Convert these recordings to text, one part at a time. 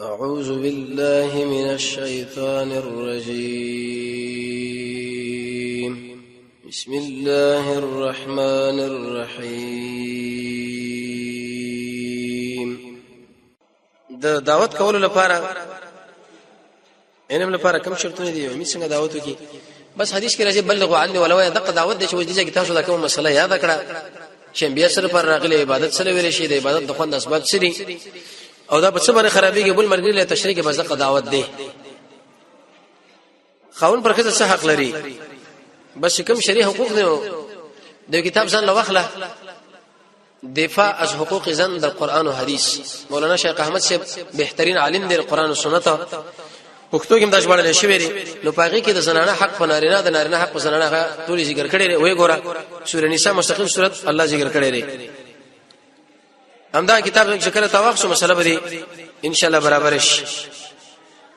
أعوذ بالله من الشيطان الرجيم. بسم الله الرحمن الرحيم. د دعوت کولو لپاره علم لپاره کوم شرطونه دي؟ مې څنګه دعوت وکي؟ بس حدیث کې راځي بلغوا عني ولو دغه دعوت دی چې وځي چې تاسو دا کوم مسله یاد کړه چې بیا سره پر راغلي عبادت سره ویل شي، د عبادت د خوند اسباب څه دي او دا په څه باندې خرابېږي، بل مرګ له تشریح کې بس دغه دعوت دی. خاون پر خزه څه حق لري؟ بس کوم شریع حقوق دی د کتاب ځان لوخله دفاع از حقوق زن در قرآن و حدیث، مولانا شیخ احمد صاحب بهترین عالم دی قرآن او سنت، پښتو کې هم دا ژباړل شوی دی. نو پاغي کې د زنانه حق په نارینه، د نارینه حق په زنانه هغه ټول ذکر کړی دی. وای ګوره سورې نساء مستقیم صورت الله ذکر کړی دی. همدا کتاب چې کله تاوخ شو مسله به دی ان شاء الله برابر شي.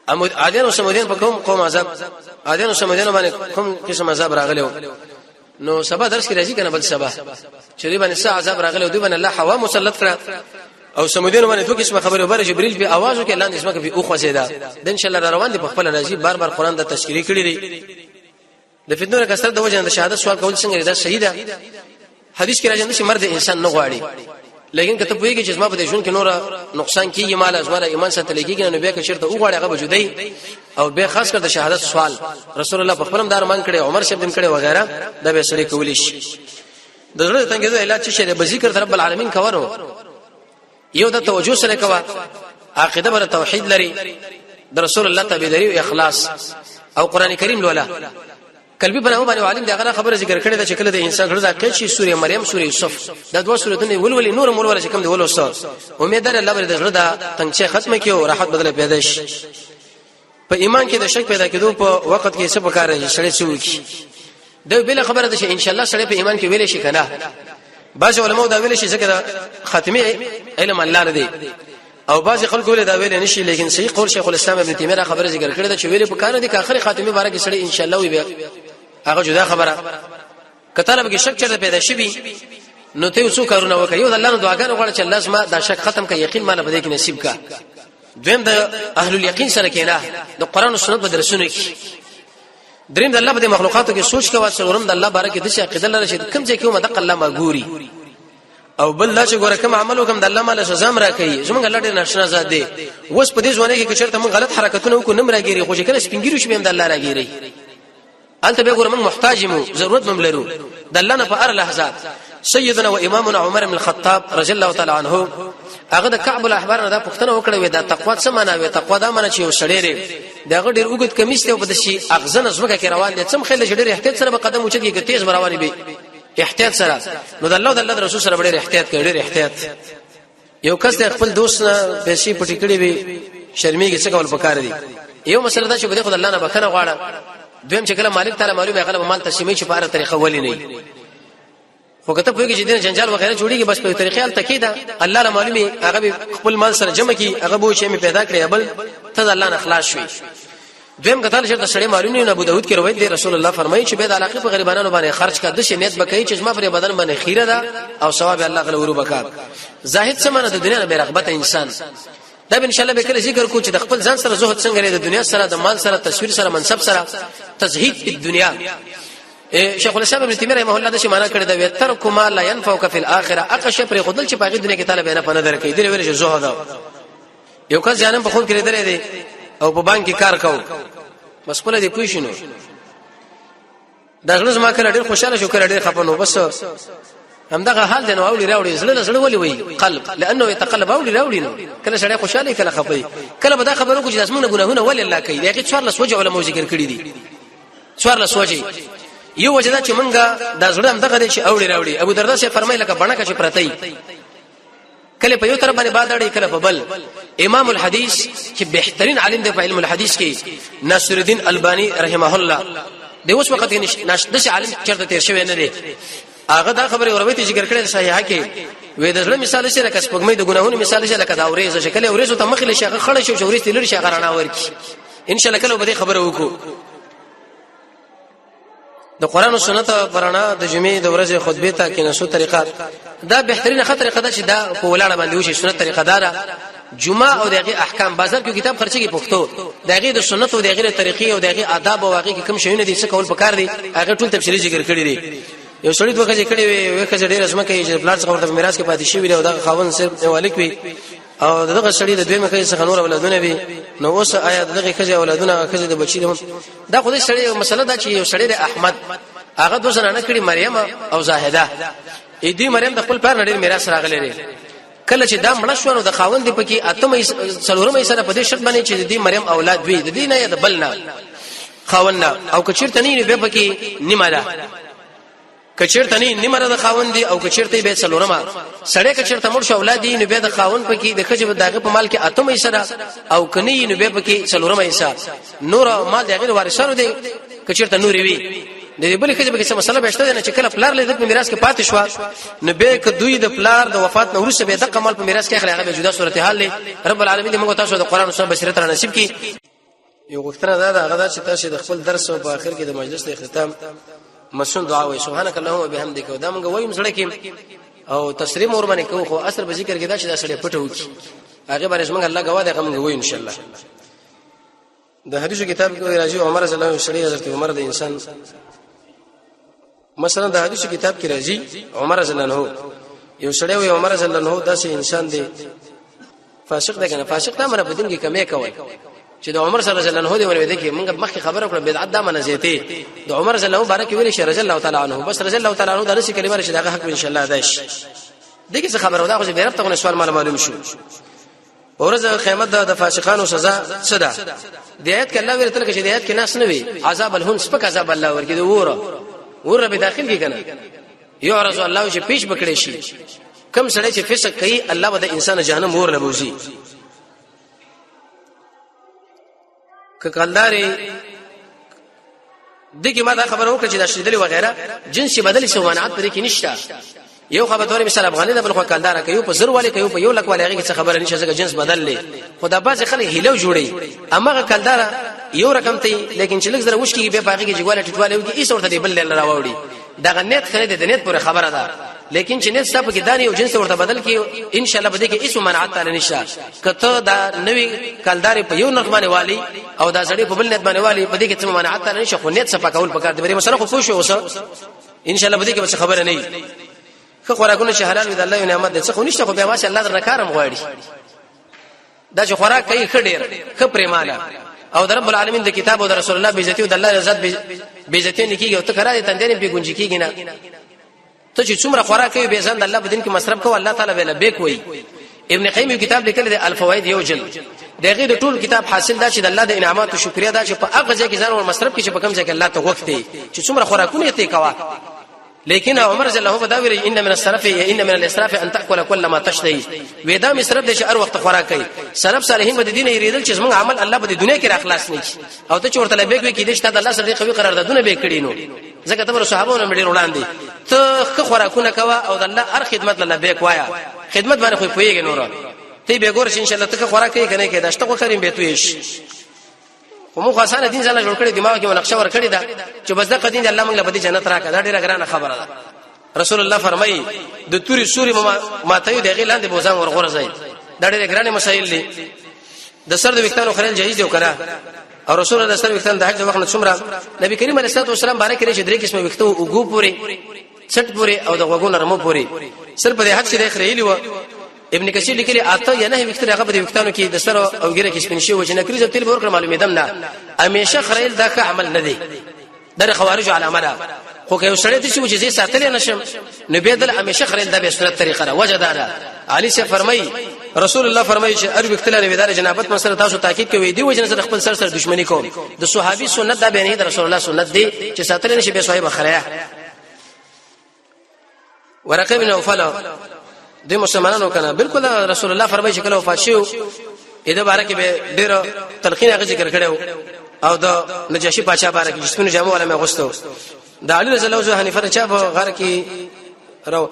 امود عادیان او سمودیان په کوم قوم عذاب، عادیان او سمودیان باندې کوم قسم عذاب راغلی؟ نو سبا درس کې راځي کنه، بل سبا چې دی باندې څه عذاب راغلی او دی باندې الله هوا مسلط کړه او سمودیان باندې دوه قسمه خبره وبره جبريل په आवाज کې لاندې اسمه کې او خوځیدا د ان شاء الله روان دي په خپل راځي. بار بار قران د تذکری کړی دی. د فتنو کثرت د وجه د شهادت سوال کول څنګه؟ دا صحیح ده، حدیث کې راځي چې مرد انسان نه غواړي، لیکن کته پوهیږي چې زما په دې ژوند کې نور نقصان کیږي، مال ازماره ایمان ساتل کیږي، نو بیا که چیرته وغواړي هغه به جدي. او به خاص کر د شهادت سوال رسول الله په خپلم دار مان کړي، عمر شپ دم کړي وغیرہ، دا به سړي کولی شي. د زړه تنګېدو علاج څه دی؟ به ذکر رب العالمین کورو، یو د توجه سره کوه، عقیده بر توحید لري، د رسول الله تابعداري او اخلاص او قران کریم لولا. کلبی په نامه باندې عالم دغه خبره ذکر کړې ده چې کله د انسان زړه قید شي، سورې مریم، سورې یوسف، دا دوه سورتونه ولولي، نور مول ولا چې کوم دی ولوسته، امید ده الله بر د زړه دا تنگچه ختم کړي او راحت بدله پیدا شي. په ایمان کې د شک پیدا کېدو په وخت کې څه پکار دی؟ سړی څه وکړي؟ دا بل خبره ده چې ان شاء الله سړی په ایمان کې ویل شي کنه. بعض علماء دا ویل شي ځکه دا خاتمه علم الله نه دی، او بعض خلکو ول دا ویل نشي، لیکن صحیح قول شیخ الاسلام ابن تیمیه را خبره ذکر کړې ده چې ویل په کار دي که اخري خاتمه باره کې سړی ان شاء الله وي، هغه جدا خبره. کته به کې شک چرته پیدا شي نو ته یو څو کارونه وکړه. یو د الله نه دعاګانې وغواړه چې الله زما دا شک ختم کړي، یقین مال په دې کې نصیب کړه. دویم د اهل الیقین سره کېنه، د قران او سنت په درسونو کې. دریم د الله په مخلوقاتو کې سوچ کوه. څلورم د الله باره کې د څه عقیده لره چې کوم ځای کې مده الله ما ګوري. او بل دا چې ګوره کوم عمل وکم د الله مال سزا مرا کوي، زمونږ الله ډېر ناشنا ذات دی. اوس په دې ځواني کې چېرته مونږ غلط حرکتونه وکړو نم راګيري، خو چې کله سپینګیرو شو هم د الله راګيري. الته به ګوره مونږ محتاج مو، ضرورت مم لرو د الله نه په هر لحظه. سیدنا و امامنا عمر بن الخطاب رضی الله تعالی عنه هغه د کعب الاحبار نه دا پوښتنه وکړه، وې دا تقوا څه معنا؟ وې تقوا دا معنا چې یو سړی دی، دا ډېر اوږد کمیس دی او په دشي اغزن زمکه کې روان دی، څم خل ډېر احتیاط سره به قدم اوچت کې تیز روان دی احتیاط سره، نو د الله د الله رسول سره ډېر احتیاط کوي، ډېر احتیاط. یو کس د خپل دوست نه پیسې پټې کړې وي، شرمېږي، څه کول پکار دي؟ یو مسله دا چې بده خدای الله نه بخنه غواړه. دویم چې کله مالک تعالی معلومه هغه مال تسلیمي چې په هر طریقه ولې نه، خو کته پوهیږي چې دین جنجال وغیرہ جوړیږي، بس په طریقې ال تکیدا الله له معلومي هغه خپل مال سره جمع کی، هغه بو چې می پیدا کړی، بل ته الله نه خلاص شوی. دویم کتل چې سړی معلوم نه، ابو داود کې روایت دی، رسول الله فرمایي چې به د علاقې په غریبانو باندې خرج کا، د شي نیت بکای چې زما پر بدن باندې خیره ده او ثواب الله غل ورو بکا. زاهد څه معنی؟ د دنیا نه بے رغبت انسان. دا ان شاء الله به کله ذکر کو چې د خپل ځان سره زهد څنګه لري، د دنیا سره، د مال سره، تصویر سره، منصب سره، تزهید په دنیا. شیخ الاسلام ابن تیمیه رحمه الله د شي معنا کړی دا ترک ما لا ينفعك في الاخره، اقا شی پر خودل چې په دنیا کې طالب نه پنه درکې دی ویل چې زهد. یو کس جانم په خوب کې لیدلې دی او په بانک کې کار کاو، بس خپل دې پوه شنو دا زړه زما کله ډېر خوشاله شو، کله ډېر خپه، نو بس همدغه حال دی. نو اولی راوړي زړه له زړه ولي وي قلب لانه يتقلب، اولی راوړي، نو کله سړی خوشاله کله خپه. کله به دا خبرو کو چې زمونږ ګناهونه ولې الله کوي، دغه 14 وجه علماء ذکر کړی دي. 14 وجه، یو وجه دا چې مونږه دا زړه هم دغه دی چې اوړي راوړي. ابو دردا سے فرمایي لکه بڼه چې پرتای، کله په یو طرف باندې باد اړي کله په بل. امام الحدیث چې بهترین عالم دی په علم الحدیث کې، ناصر الدین البانی رحمه الله، د اوس وخت کې ناشد عالم چرته تیر شوی نه دی، هغه دا خبره وروي ذکر کړې صحیحه کې، وې د زړه مثال شي لکه سپوږمۍ، د ګناهونو مثال شي لکه دا اورېز چې کله اورېز ته مخ لشي هغه خړ شي، چې اورېز ته لري شي هغه رڼا ورکي. ان شاء الله کله به دې خبره وکړو. د قران او سنت پرانا د جمعې د ورځې خطبه ته کې نسو طریقه دا بهترینه خطر طریقه ده چې دا په ولاړه باندې وشي. سنت طریقه دا ده جمعه او دغه احکام بازار کې کتاب خرچه کې پښتو دغه د سنت او دغه طریقې او دغه آداب او هغه کې کوم شیونه دي څه کول پکار دي، هغه ټول تفصیلی ذکر کړی دي. یو سړی دوه خځې کړې وي، یو خځه ډېره ځمکه یې چې پلار څخه ورته میراث کې پاتې شوی دی او دغه خاوند صرف مالک وي او دغه سړی د دویمې ښځې څخه نور اولادونه وي، نو اوس آیا دغه ښځې اولادونه ښځې د بچی هم دا خو دې سړی مسله دا چې یو سړی د احمد هغه دوه زنانه کړي، مریم او زاهده. ای دوی مریم د خپل پلار نه ډېر میراث راغلی دی. کله چې دا مړه شو نو د خاوند دی پکې اتمه څلورمه سره په دې شرط باندې چې د دې مریم اولاد وي د دې نه یا د بل نه خاوند نه، او کچیرته نه به پکې نیمه ده، کچیرته نه نیمه ده د خاوند دی، او کچیرته به څلورمه سړی کچیرته مړ شو اولاد دی نو به د خاوند پکې د خځې په دغه په مال کې اتمه حصہ ده، او کني نو به پکې څلورمه حصہ نور مال د غیر وارثانو دی کچیرته نور وي. د دې بلې ښځې به څه مسله بشته نه چې کله پلار له په میراث کې پاتې شو نو به ک دوی د پلار د وفات نه وروسته به د کمال په میراث کې اخلي، هغه به جدا صورت حال دی. رب العالمین دې موږ تاسو د قران او سنت بصیرت را نصیب کړي. یو غوښتنه دا ده، هغه دا چې تاسو د خپل درس او په اخر کې د مجلس د اختتام مسنون دعا وایي، سبحانك اللهم وبحمدک. دا موږ وایم سره کې او تسلیم ور باندې کوو، خو اصل به ذکر کې دا چې دا سړی پټه وکړي، هغه باندې موږ الله گواه دی، هغه موږ وایو ان شاء الله. د حدیثو کتاب کې راځي عمر رضی الله عنه سړي حضرت عمر د انسان مثلا د حدیثو کتاب کې راځي عمر رضی الله عنه یو سړی وي، عمر رضی الله عنه داسې انسان دی فاسق دی کنه، فاسق دا منه په دین کې کمې کوي چې د عمر صلی الله علیه دی ورته کې موږ مخکې خبره کړو بدعت دا منه زیته د عمر رضی الله بارک ویل شي رضی الله تعالی عنه، بس رضی الله تعالی عنه دا رسي کلمه چې دغه حق ان شاء الله ادا شي. دغه څه خبره ده خو به رب ته سوال معلوم شو. ورځ قیامت د فاسقانو سزا څه ده؟ د آیت کې الله ویل تل کې چې د آیت کې ناس نه وي عذاب الهون سپک عذاب الله ورګي د وره وره به داخل کی کنه یعرض الله چې پیش بکړي شي. کم سړی چې فسق کوي الله به د انسان جهنم ور لبوزي. که کلداري دغه ما دا خبره وکړه چې دا شیدلې وغیرہ جنسي بدل شي منعت پرې کې نشته. یو خبره تورې مثال افغاني ده بل خو کلدار کوي په زر والے کوي په یو لک والے هغه څه خبره نشته ځکه جنس بدل لې. خو دا بعض خلک هیلو جوړي امغه کلدار یو رقم ته، لیکن چې لږ زره وشکیږي بیا پاګه کې جګواله ټټواله وي ایس ورته دی بل له راوړي. دغه نیت خره د نیت پورې خبره ده، لیکن چې نیت ستا په کې دانی او جنس ورته بدل کې ان شاء الله بده کې ایس منعت تعالی نشه. کته دا نوی کلدار په یو نرخ باندې والی او دا زړې په بل نیت باندې والی په دې کې څه منعت تعالی نشه، خو نیت صفه کول پکار دی. بری مسله خو پوه شو اوس ان شاء الله بده کې څه خبره نه. خو خوراکونه چې حلال وي د الله یو نعمت دی، څه خو نشته، خو بیا ماشاء الله درنه کارم غواړي. دا چې خوراک کوي ښه ډېر ښه پریمانه او د رب العالمین د کتاب او د رسول الله بیزتی او د الله عزت بیزتی نه کیږي او ته کرا دې تندې نه پیګونځي کیږي نه. ته چې څومره خوراک کوي به ځان د الله په دین کې مصرف کوه، الله تعالی به لبیک وایي. ابن قیم یو کتاب لیکلی دی الفوائد یو جلد، دغه د ټول کتاب حاصل دا چې د الله د انعاماتو شکریا دا چې په هغه ځای کې ځان ور مصرف کړي چې په کوم ځای کې الله ته غوښتي چې څومره خوراکونه ته کوا. لیکن عمر رضی الله عنه دا ویل ان من السرف ان من الاسراف ان تاكل كل ما تشتهي. ودا مصرف دې چې هر وخت خوراک کوي. سلف صالحین به دین یریدل چې زموږ عمل الله به د دنیا کې را خلاص نه کی او ته چې ورته لبیک وی کې دې چې د الله سره قوي قراردادونه به کړی نو ځکه ته صحابو نه ډیر وړاندې ته ښه خوراکونه کوه او د الله هر خدمت له لبیک وایا. خدمت باندې خو پویږي نور ته به ګور چې ان شاء الله ته خوراک کوي کنه کې دا شته خو کریم به تویش. خو موږ اسانه دین ځان جوړ کړی، دماغ کې نقشه ور کړی دا چې بس د قدین الله موږ له بده جنت راکړه. دا ډیره ګرانه خبره ده. رسول الله فرمایي د توري سوري ماته یو دغه لاندې بوزان ورغورځي. دا ډیره ګرانه مسایل دي. د سر د وکتانو خریل جایز دی وکړه او رسول الله سر وکتان د حج وخت نه څومره نبی کریم علیه الصلاه والسلام بارک لري چې درې قسمه وکتو وګو پوري څټ پوري او د غوګونو رمو پوري سر په حج کې د خریلی و. ابن کثیر لیکلی اته یا نه وکتل هغه په دې وکتانو کې د سر او ګره کې سپین شي و چې نکریز تل ورکړه معلومې دم نه همیشه خریل دا ښه عمل نه دی، د خوارج علامه ده. خو که یو سړی د شي چې زه ساتل نشم نو به دل همیشه خریل د به سنت طریقه ده وجه ده. علی سے فرمای رسول الله فرمایي چې ار وکتل نه ودار جنابت مسله تاسو تاکید کوي دی وجه سره خپل سر سره دښمنی کوم. د صحابي سنت دا به نه د رسول الله سنت دی چې ساتل نشي به صاحب خریا. ورقه بن نوفل د مسلمانانو کنه بالکل رسول الله فرمایي چې کله وفات شو اې باره کې به ډېر تلقین هغه ذکر کړو او د نجاشي پاچا باره کې جسمونو جامو ولا مې غوستو د علي رضی الله عنه حنیفه چا په غار کې راو.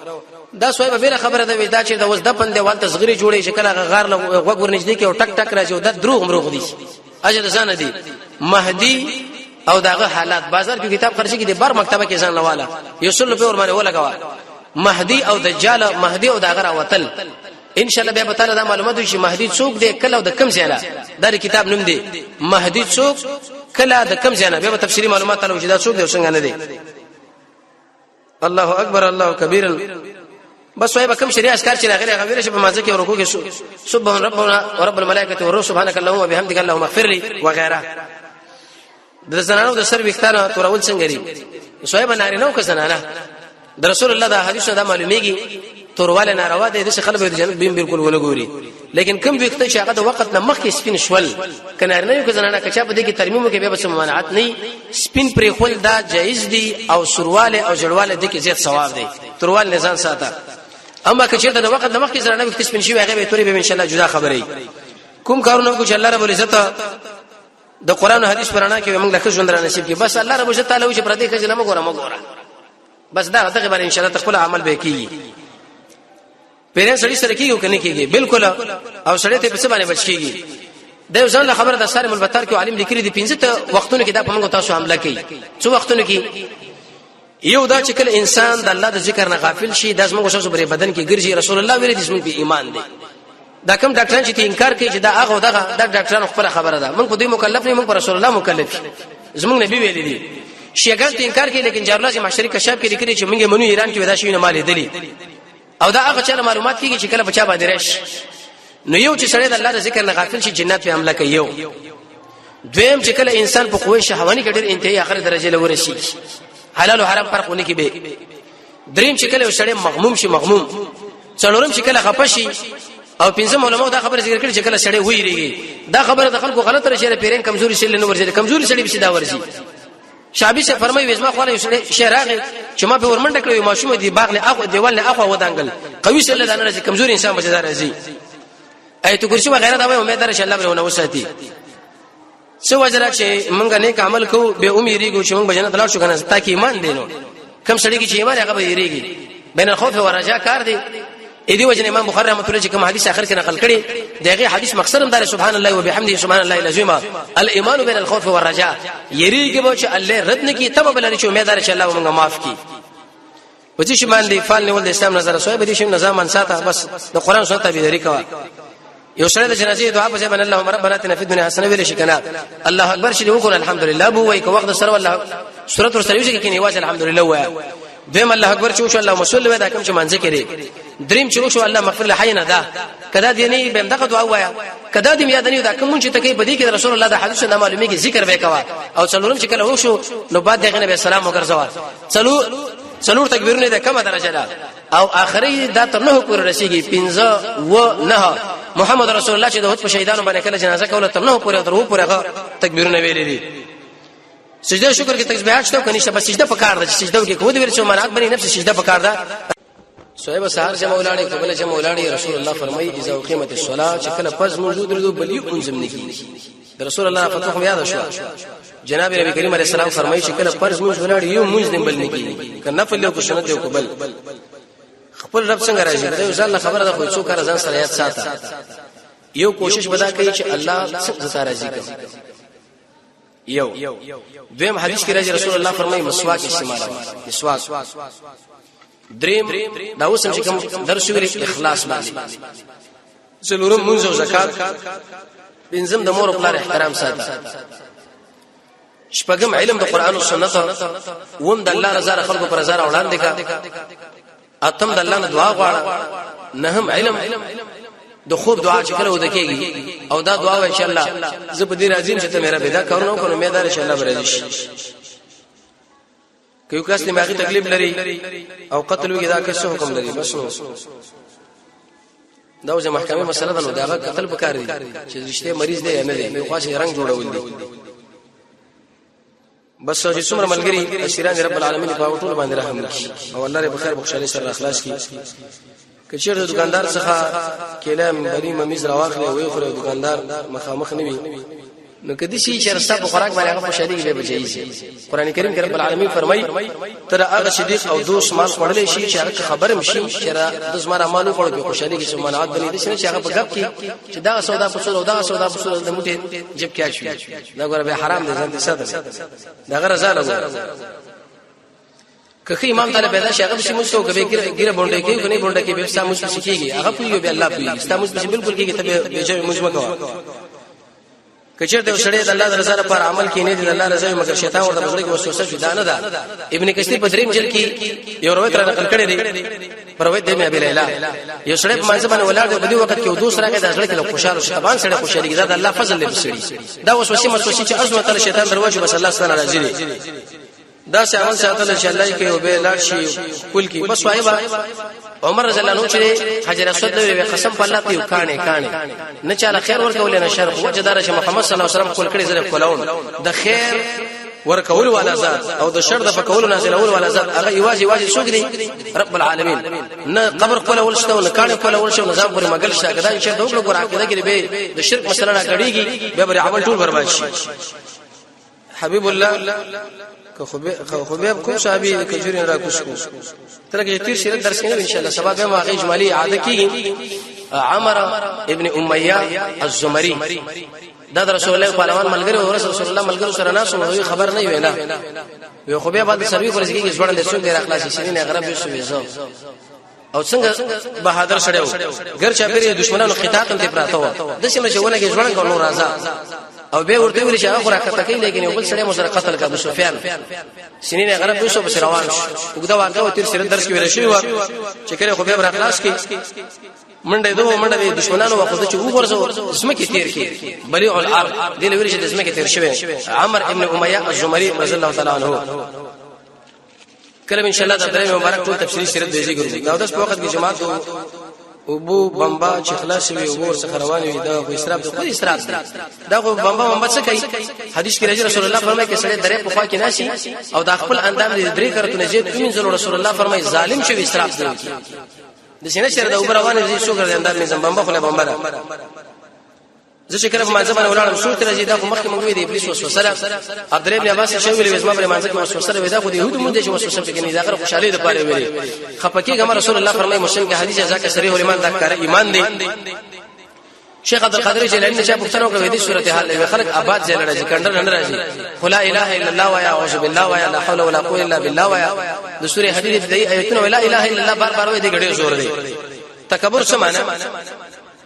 دا سوی به بیره خبره ده دا چې د اوس د پند دیوال ته صغری جوړې چې کله غار له غوږ ورنږدې کې او ټک ټک راځي او دا دروغ مروغ دي اجر ځان دي. مهدی او داغه حالات بازار کې کتاب خرڅ کې د بار مکتبه کې ځان لواله یو سل په ور باندې ولګوا، مهدی او دجال، مهدی او داغه راوتل. ان شاء الله بیا به تعالی دا معلومات شي مهدی څوک دی، کله او د کم ځای نه. دا کتاب نوم دی مهدی څوک، کله، د کم ځای نه، بیا به تفصیلی معلومات تعالی چې دا څوک دی، څنګه نه دی. الله اکبر، الله کبیر. بس وای به کوم شریعه اسکار چې راغلي هغه ویل شي په مازه کې ورکو کې سبحان ربنا ورب الملائکه والروح سبحانك اللهم وبحمدك اللهم اغفر لي وغيرها. د زنانو د سر ویښتانه تورول څنګه دي؟ صاحب، نارینه او که زنانه؟ د رسول الله دا حدیث دا معلومیږي تورواله ناروا دی، د خلک د جنت بیم بالکل ونه ګوري، لیکن کوم وخت چې هغه د وخت نه مخکې سپین شول، کنار نه یو که زنانه، کچا په دې کې ترمیم کې بیا به ممانعت نه، سپین پرې خول دا جایز دی او سرواله او جړواله د کې زیات ثواب دی. تورواله نزان ساته. اما که چیرته د وخت نه مخکې زنانه وخت سپین شي، هغه به تورې به ان شاء الله جدا خبرې. کوم کارونه کو چې الله رب العزت د قران او حدیث پرانا کې موږ له ژوند را نصیب کړي. بس الله رب عزت تعالی چې پردې خځه نه مګوره مګوره، بس دا دغه باندې ان شاء الله خپل عمل به کیږي. پیران سړی سره کیږي کنه کیږي؟ بالکل. او سړی ته په څه باندې بچ کیږي؟ د یو ځان خبره د سارم البتار کې عالم لیکلي دي، پنځه ته وختونو کې دا په موږ تاسو حمله کوي. څو وختونو کې؟ یو دا چې کله انسان د الله د ذکر نه غافل شي، د زموږ شخص پر بدن کې ګرځي. رسول الله ویلي دي زموږ په ایمان دی. دا کوم ډاکټران چې انکار کوي چې دا هغه دغه، دا ډاکټرانو خپل خبره ده، موږ په دې مکلف نه، موږ پر رسول الله مکلف، زموږ نبی ویلي دي. شیعاګان ته انکار کوي، لیکن جارالله چې معاشري کشاف کې لیکلي چې موږ منو ایران کې ودا شي نه مال دي، او دا هغه چا معلومات کیږي چې کله بچا باندې راشي. نو یو چې سړی د الله د ذکر نه غافل شي، جنات په حمله کوي. یو دویم چې کله انسان په قوه شهواني کې ډېر انتهایی اخر درجه لور شي، حلال او حرام فرق ونه کې به. دریم چې کله سړی مغموم شي، مغموم. څلورم چې کله خپه شي. او پنځم علماء دا خبره ذکر کړې چې کله سړی ویریږي. دا خبره د خلکو غلطه راشي، پیرین کمزوري شي نه ورځي، کمزوري سړی به دا ورځي. شعبي سے فرمایي وزما خو یو سړی شي راغی چې ما په ورمنډه کړو، ماشوم دی باغ نه اخو دیوال نه اخو ودانګل. قوي سره دا نه راځي، کمزوري انسان به دا راځي. ایت کرسی وغیرہ دا وای، امید درشه الله به ونه وساتي. څه وجره چې مونږ نیک عمل کوو به امیریږو چې مونږ به جنت لاړ شو کنه؟ تاکي ایمان دینو کم سړي کې چې ایمان هغه به یریږي. بین الخوف والرجاء کار دی. اې دی وجه امام بخاری رحمت الله چې کوم حدیث اخر کې نقل کړي، دغه حدیث مقصد هم دار سبحان الله وبحمده سبحان الله العظیم، الايمان بین الخوف والرجاء. یریږي به چې الله رد نه کی، تبه بلری چې امید لري چې الله مونږ معاف کړي. په دې باندې فال نیول د اسلام نظر سوی به دې شي نظام ان ساته، بس د قران سنت تابعداري کوه. یو سره د جنازې دعا په ځای باندې اللهم ربنا اتنا فی الدنيا حسنه ویل شي کنه؟ الله اکبر شي وکړه، الحمدلله بو وای، کو وخت سره والله سورۃ ورسره یو کې نیواز الحمدلله وای. دویم الله اکبر چې شو، الله مسول وای، دا کوم چې منځ کې دریم چې شو، الله مغفر له حینا. دا کدا دی نه به دغه دعا وایا، کدا دې یاد نه، دا کوم چې تکي په دې کې رسول الله د حدیث نه معلومیږي، ذکر به کوا. او څلورم چې کله وشو نو بعد دغه نبی سلام وګرځوا. څلور څلور تکبیرونه د کومه درجه ده؟ او اخري دا تر نه پورې رسیږي، 15 و نه. محمد رسول الله چې د هوت په شهیدانو باندې کله جنازه کوله، تر نه پورې تر و پورې هغه تکبیرونه ویلې دي. سجده شکر کې تسبیحات شته کني؟ شته. سجده پکار ده چې سجده کې کوو د ویل چې منعت بني نفس سجده پکار ده. صاحب، سهار جمع ولاړې قبل جمع ولاړې، رسول الله فرمایي اذا اقیمت الصلاه، چې کله پس موجود درو بل یو انزم نه کیږي. د رسول الله فتوا هم یاد شو. جناب نبی کریم علیه السلام فرمایي چې کله فرض مونږ ولاړ یو مونږ دې بل نه کیږي، که نفل یو کو سنت یو قبل. خپل رب څنګه راځي؟ دا یو ځل خبره ده، خو څو کار ځان سره یاد ساته. یو کوشش بدا کوي چې الله څنګه زتا راضي کړي. یو دویم حدیث کې راځي رسول الله فرمایي مسواک استعمالوه، مسواک. دریم دا اوس چې کوم درس ویل اخلاص باندې. څلورم منځ او زکات. پنځم د مور او پلار احترام ساته. شپږم علم د قران او سنت. وم د الله رضا خلکو پر رضا وړاندې کا. اتم د الله نه دعا غواړه. نهم علم د خوب دعا چې کله ودکېږي او دا دعا ان شاء الله زه په دې راځم چې ته میرا بيدا کارونه وکړم، مې دار ان شاء الله برځي شي. که یو کس دماغي تکلیف لري او قتل وکړي، دا کس حکم لري؟ بس نو دا اوس محکمه مسله ده، نو دا قتل پکار دي چې رښتیا مریض دی یا نه دی، نو خاصه رنگ جوړول دي. بس چې څومره ملګری اسیران رب العالمین په ټول باندې رحم وکړي او الله دې په خیر بخښلې سره اخلاص کړي. کچیر د دکاندار څخه کېله بری ممیز راواخلې وي، خو دکاندار مخامخ نه وي، نو کدی شي چې رستا په خوراک باندې هغه خوشالي به بچي شي. قران کریم کې رب العالمین فرمایي تر هغه صدیق او دوست مال خوړلې شي چې هغه خبر مشي چې د زماره مال خوړل په خوشالي کې سمانات بنې دي چې هغه په غب کې چې دا سودا په سودا دا سودا په سودا د موټي جب کې شي، دا ګوره به حرام دي، ځان دې ساده دا غره زاله. که ښه امام تعالی پیدا شي، هغه به موږ ته کوي، ګیره بونډه کې کني، بونډه کې به ستا موږ کیږي، هغه پوي به الله پوي، ستا موږ بالکل کیږي، ته به چې موږ مکو. کچیر ته سړی د الله د رضا لپاره عمل کې نه دی، د الله رضا، مګر شیطان ورته بزړه کې وسوسه شي، دا نه ده. ابن کثیر په دریم جلد کې یو روایت را نقل کړی دی، پر روایت دی ابي لیلا، یو سړی په منځ باندې ولاړ دی، په دې وخت کې دوه سره کې د زړه کې خوشاله شي، طبعا سړی خوشالي، دا د الله فضل دی بسړي. دا وسوسه مسوسه چې ازمه تعالی شیطان دروازه، بس الله ستانه راضي دی. دا سه عمل ساتل چې الله کې او به لاړ شي کل کې بس. وایبا عمر رضی الله عنه چې حجر اسود لري، قسم په الله ته کانه کانه نه چاله خیر ورکول نه شر، خو وجدار چې محمد صلی الله علیه وسلم کول کړي زره کولون. د خیر ورکول والا ذات او د شر د فکول نازلول والا ذات هغه یوازې یوازې څوک دی؟ رب العالمین. نه قبر خپل ول شته، نه کانه خپل ول شته، نظام پورې مګل شته. کدا چې دوه ګور عقیده کې به د شرک مسله را کړيږي، به بر عمل ټول برباد شي. حبیب الله که خبیب کوم صحابي کجوري را کوش کو تر کې تیر سیرت درس کې، ان شاء الله سبا به ما اجمالی عادت کیږي. عمر ابن امیہ الزمری دا د رسول الله پهلوان ملګری او رسول الله ملګرو سره ناس وو، خبر نه وینا وی. خو بیا بعد سروي خو رسیږي، ځوړل څوک ډیر اخلاص شي نه غرب یو سوي. او څنګه بهادر سره و، ګر چا پیری دشمنانو خطا تم ته پراته و، د سیمه چې ونه کې ځوړن کو نور راځه. او به ورته ویل چې هغه راکته کوي، لیکن یو بل سره مو سره قتل کړ ابو سفیان. سینې غرب یوسف بس روان شو. وګدا واقعا و تیر سره درس کې ویل شوی و چې کله خو به را خلاص کی منډه دوه منډه به دشمنانو وخت چې وګورځو زمکه تیر کی بلیع الارض دی ویل چې زمکه تیر شوی عمر ابن امیہ الزمری رضی الله تعالی عنہ. کله ان شاء الله د درې مبارک ټول تفصیلی سیرت به ذکر کړو. دا د په وخت کې جماعت ابو بمبا چې خلاص وي او ور څخه روان وي، دا خو اسراف دی، خو اسراف دی. دا خو بمبا بمبا څه کوي؟ حدیث کې راځي، رسول الله فرمایي چې سړی درې په خوا کې ناشي او د خپل اندام دې درې کرتونه زیات ومنځلو، رسول الله فرمایي ظالم شوی، اسراف دی. د سینې شر د اوبر روان دي، څوک د اندام نه بمبا خو له بمبا ده. زه چې کله په مانځه باندې ولاړم، سوچ راځي، دا خو مخکې مونږ وی د ابلیس وسوسه ده. عبد الله ابن عباس چې ویل زما پر مانځه کې وسوسه ده، دا خو د يهودو مونږ چې وسوسه پکې نه، دا خوشالي ده پاره ویلي خپکیږم. رسول الله فرمایي، مسلم کې حدیث، ځکه صریح ایمان دا کار ایمان دی. شیخ عبد القادر جیلانی چې پوښتنه وکړه، دې صورت حال له خلک آباد ځای راځي، کندر نه راځي، خلا اله الا الله ويا اعوذ بالله ويا لا حول ولا قوه الا بالله ويا د سورې حدید د ایتونو لا اله الا الله بار بار وې، دې ګډي زور دی. تکبر څه معنی؟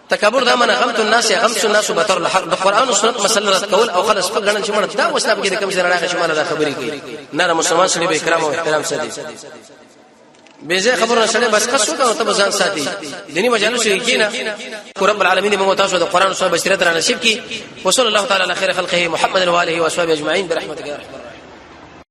تکبر دا منه غمت الناس، غمس الناس بتر الحق، د قران او سنت مسله رد کول او خلص په غنن چې مړ دا وسله کې د کوم ځای راغی چې مال دا خبرې کوي نه. مسلمان سره به اکرام او احترام ساتي، به خبرونه سره بس قصو کا ته ځان ساتي، دیني مجالس کې کینا. رب العالمین موږ تاسو د قران او سنت بصیرت را نصیب کی. وصلی الله تعالی علی خیر خلقه محمد و آله و اصحابه اجمعین برحمتک یا ارحم.